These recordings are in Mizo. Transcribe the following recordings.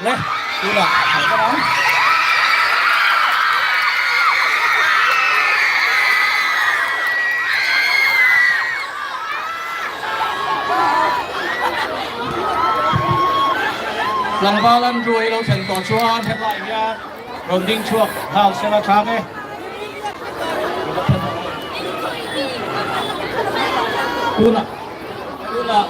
Le, tunah kan kal ang. Tlangval an ruai lo thlen tawh chuan hetlai hian rawn ding chhuak nghal sela chang e. Tunah tunah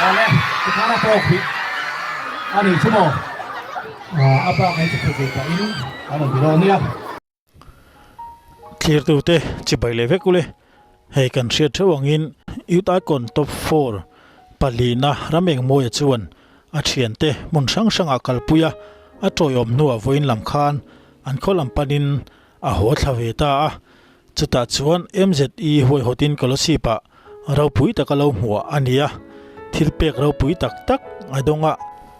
Awle, tikhana pawh khi a ni chu maw? A bak ei chu thut ve pahin an rawn ti dawn nia. Thlirtute chibai leh vek ule, hei kan hriat theuh angin Youth Icon Top 4 palina Ramengmawia chuan a thiante hmun hrang hrangah kalpui a, a tawiawm hnuah vawiin lam khan an khaw lam panin a haw thla ve ta a. Chutah chuan MZE huaihawtin Kolosip-ah ropui taka lo hmuh a ni a, thil pek ropui tak tak a dawng a.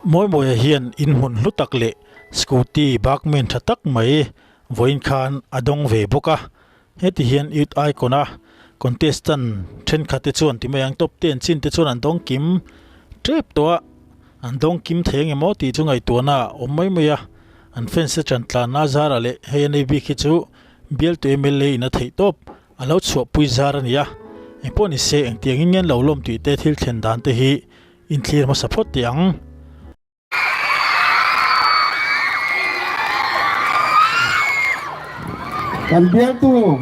Mawimawia hian inhmun hlu tak leh scooty bakmen tha tak mai vawiin khan a dawng ve bawk a. Heti hian Youth Icon-a contestant thenkhat te chuan ti mai ang top ten chin te chuan an dawng kim tep tawh a, an dawng kim thei ang emaw tih chu ngaihtuahna a awm mai mai a. An fans te chan tlanna zarah leh hei a nei bik hi chu Bialtu mla in a theih tawp a lo chhuahpui zar a ni a, engpawh ni se engtiangin nge an lo lawm tih te thil thlen dan te hi inthlir hmasa phawt teh ang. Kan bialtu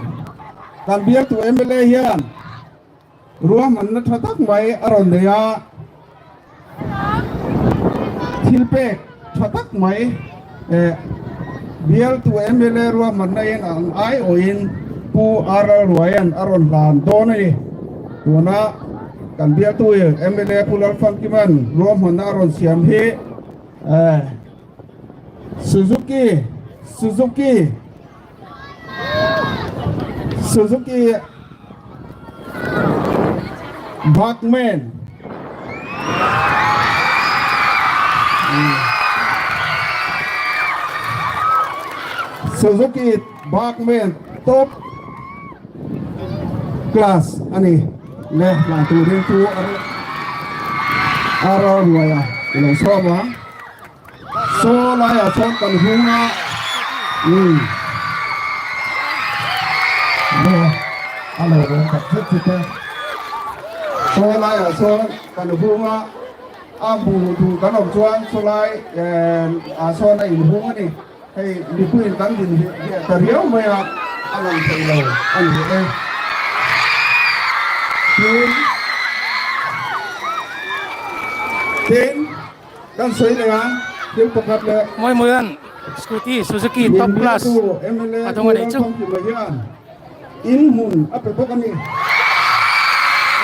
kan bialtu mla hian ruahmanna tha tak mai a rawn nei a, thil pek tha tak mai eh bialtu mla ruahmanna in ang aiawhin Pu RL Ruaian a rawn hlan dawn a ni. Tuna kan bialtu mla Pu Lalfamkiman ruahmanna a rawn siam hi eh Suzuki Suzuki Suzuki Burgman Suzuki Burgman top class a ni le hlan turin chu a ro ruai a ilo sawm a. Saw laiah chuan kan hung a, umm maw a lo awm tak zet zet e. Saw laiah chuan kan hung a, a hmu duh kan awm chuan saw lai ah sawn a inhung a ni. Hei mipuiin kan din hliah ta riau mai a, a lang thei lo a ni e. Tin, tin. Kan sawi leh a, thil pakhat leh. Mawimawian Scooty Suzuki top class a dawng a nih chu. Hian in hmun a pe bawk a ni.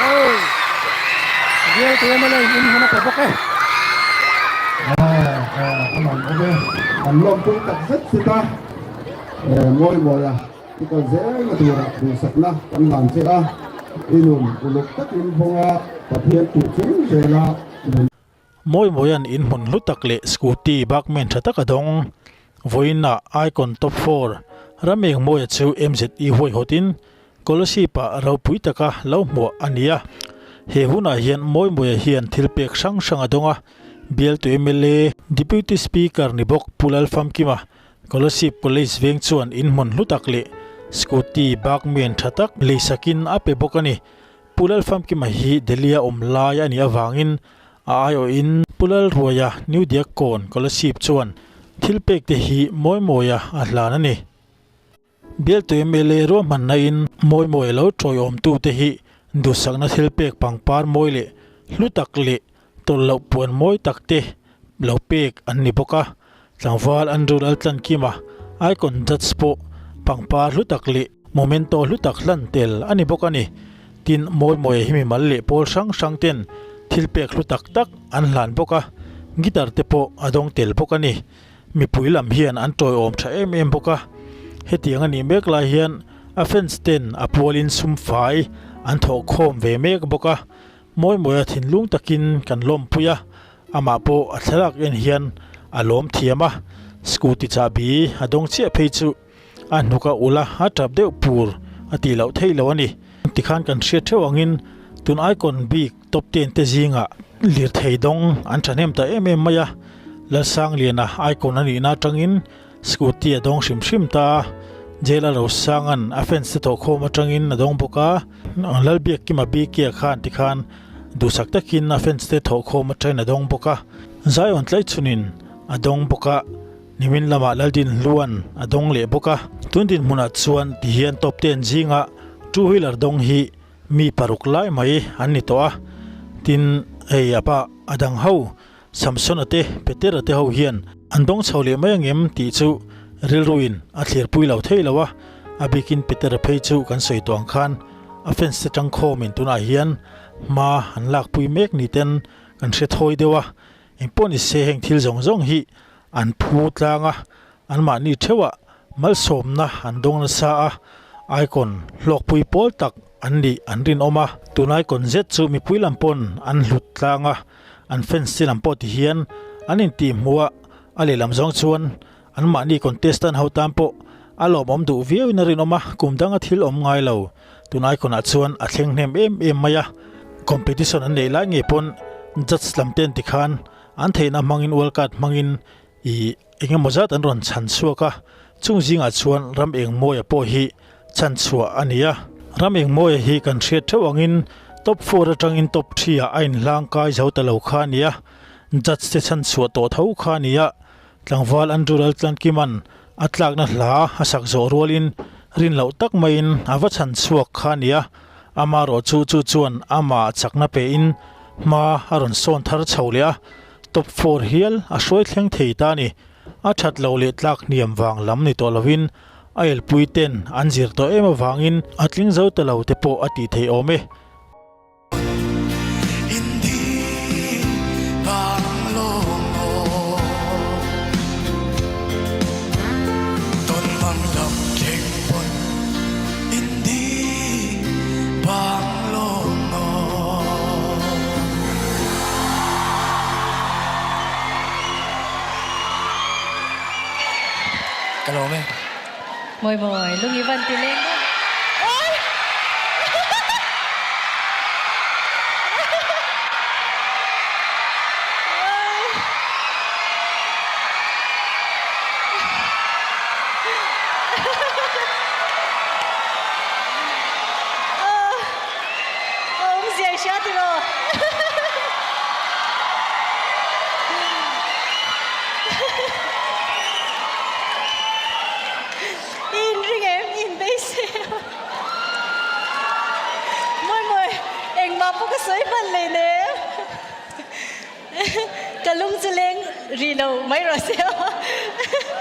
Oh, bialtu MLA in in hmun a pe bawk e. A lang awm e, an lawmpui tak zet zet a, Mawimawia i kal zel na turah duhsakna kan hlan che a, i nun uluk takin vawnga Pathian tih chung zela nun. Mawimawia'n in hmun hlu tak leh scooty bakmen tha tak a dawng. Vawiinah Icon Top 4 Ramengmawia chu MZE huaihawtin Kolasib-ah ropui taka lo hmuah a ni a. He hunah hian Mawimawia hian thil pek hrang hrang a dawng a, bialtu mla, Deputy Speaker ni bawk Pu Lalfamkima, Kolasib College veng chuan in hmun hlu tak leh scooty bakmen tha tak leisakin a pe bawk a ni. Pu Lalfamkima hi Delhi-a awm lai a nih avangin a aiawhin Pu Lalruaia New Diakkawn Kolasib chuan thil pek te hi Mawimawia a hlan a ni. Bialtu mla ruahmanna in Mawimawia lo tawiawmtu te hi duhsakna thil pek pangpar mawi leh hlu tak leh tawlh loh puan mawi tak te lo pek an ni bawk a. Tlangval Andrew Laltlankima Icon Judge pawh pangpar hlu tak leh Momento hlu tak hlan tel a ni bawk a ni. Tin, Mawimawia hi mimal leh pawl hrang hrang ten thil pek hlu tak tak an hlan bawk a, guitar te pawh a dawng tel bawk a ni. Mipui lam hian an tawiawm tha em em bawk a, hetiang a nih mek lai hian a fans ten a pualin sum fai an thawh khawm ve mek bawk a, Mawimawia thinlung takin kan lawmpui a, amah pawh a thlalak en hian a lawm thiam a, scooty chahbi a dawng chiah phei chu. A hnuk a ulh a, a tap deuh pur a tih loh theih loh a ni. Tikhan kan hriat theuh angin tun icon bik top ten te zingah lirthei dawng an thahnem ta em em mai a, Lalsangliana icon a nihna atangin scooty a dawng hrim hrim ta a, Jail a Rosanga'n a fans te thawhkhawm atangin a dawng bawk a, Lalbiakkima BK-a khan tikhan duhsak takin a fans te thawhkhawm atangin a dawng bawk a, Zion Tlaichhunin a dawng bawk a. Nimin lamah Laldin Hluan a dawng leh bawk a, tun dinhmunah chuan tihian top ten zinga two wheeler dawng hi mi paruk lai mai an ni tawh a, tin hei a pa a dang ho Samsona te Petera te ho hian an dawng chho leh mai angem tih chu rilruin a thlirpui lo thei lo a, a bikin Petera phei chu kan sawi tawh ang khan a fans te tangkhawmin tunah hian hma an lakpui mek ni ten kan hre thawi deuh a, Engpawh ni se heng thil zawng zawng hi an phu tlang a, anmahni theuhah malsawmna an dawng nasa a, icon hlawkpui pawl tak an nih an rinawm a. Tun icon zet chu mipui lam pawn an hlut tlang a, an fans te lam pawh ti hian an intihhmuh a, a lehlam zawng chuan anmahni contestant ho tan pawh a lawmawm duh viauin a rinawm a, kum danga thil awm ngai lo. Tun icon ah chuan a thleng hnem em em mai a, competition an neih lai ngei pawn judge lam ten tikhan an theihna hmangin world card hmangin ih eng emaw zat an rawn chhan chhuak a, chung zingah chuan ram eng mawia pawh hi chhan chhuah a ni a. Ram eng mawia hi kan hriat theuh angin top four atangin top three ah a inhlang kai zo ta lo kha a ni a, judge te chhan chhuah tawh tho kha a ni a, Tlangval Andrew Laltlankima'n a tlakna hla a sak zawh rualin rin loh tak maiin a va chhan chhuak kha a ni a, amaherawhchu chu chuan amah chakna pein hma a rawn sawn thar chho leh a, top four hial a hruai thleng thei ta a ni. A that loh leh tlak hniam vang lam ni tawh lovin a elpui ten an zir tawh em avangin a tling zo ta lo te pawh a tih theih awm e. Mawi mawi lung i van ti leng deuh. I inring em? I inbeise em? Mawi mawi, engmah pawh ka sawi hman leh nem. Ka lung chu leng rih lo mai rawh se aw.